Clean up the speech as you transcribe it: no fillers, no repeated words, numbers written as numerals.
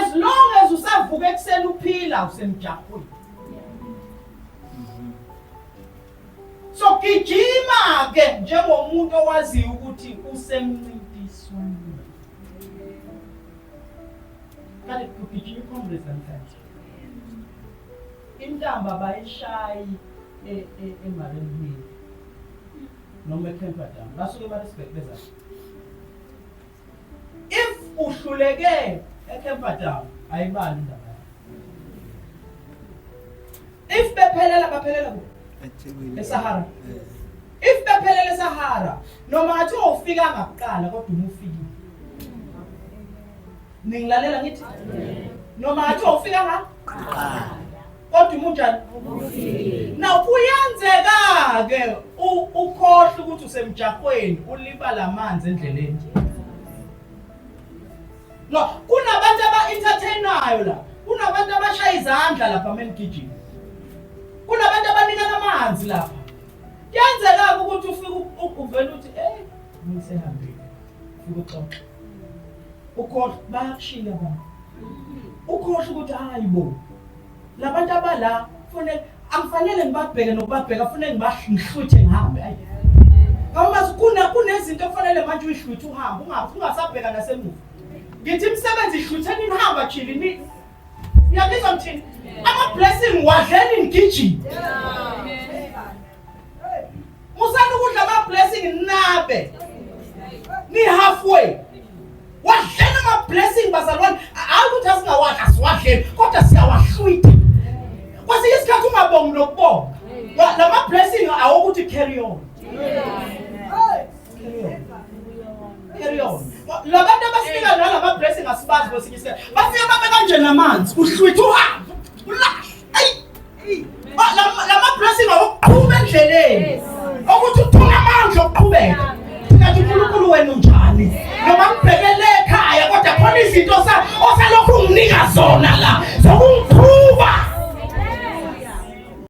As long as usavuka ekuseni uphila, usemjahweni. So gijima ke njengomuntu owaziyo ukuthi usemncintiswaneni. Kanti kugijima iCongress namhlanje. Intamba bayishayi eMariannhill noma eCamperdown. Basuke eMaritzburg beza. If uhluleke eCamperdown, ayibali indaba yakho. If bephelela, baphelela kuphi? ESahara. If bephelela eSahara, noma ngathiwa ufika ngakuqala, kodwa uma ufikile. Ningilalela ngithi? Noma ngathiwa ufika ngakuqala, kodwa uma unjani? Now kuyenzeka ke ukhohle ukuthi usemjahweni, ulibala amanzi endleleni. No, kunabantu aba-entertainayo la. Kunabantu abashaya izandla lapha menigijima. Kunabantu abanikana amanzi lapha. Kuyenzeka ukuthi ufike uvele uthi, "Eh, ngisehambile." Ufike uxoxe. Ukhohle bayakushiya abantu. Ukhohle ukuthi hayi bo. Labantu abala kufanele angifanele ngibabheke nokubabheka, kufanele ngihluthe ngihambe. Ayi. Awumazi kuna kunezinto okufanele manje uyihluthe uhambe, ungasabheka nasemuva. Ngithi imisebenzi ihlutheni nihamba chili ni. Uyangizwa ngithini? Ama blessing wadleni nigijima. Musani ukudla ama blessing nabe. Ni halfway. Wadleni ama blessing, bazalwane. Hayi ukuthi asingawadla, siwadleni, kodwa siyawahlwitha. Kwesinye isikhathi ungabongi nokubonga. Lama blessing awokuthi carry on. Carry on. Carry on. Labantu abasinika nalama blessing asibazi kwesinye isikhathi. Bafike babe kanje namanzi, uhlwitha uhambe. Ulahle. Ayi. Lama blessing awokuqhuma endleleni. Ukuthi uthola amandla okuqhubeka. Kanti uNkulunkulu wena unjani? Noma ngibhekele ekhaya, kodwa khona izinto osalokhu unginika zona la. Zoku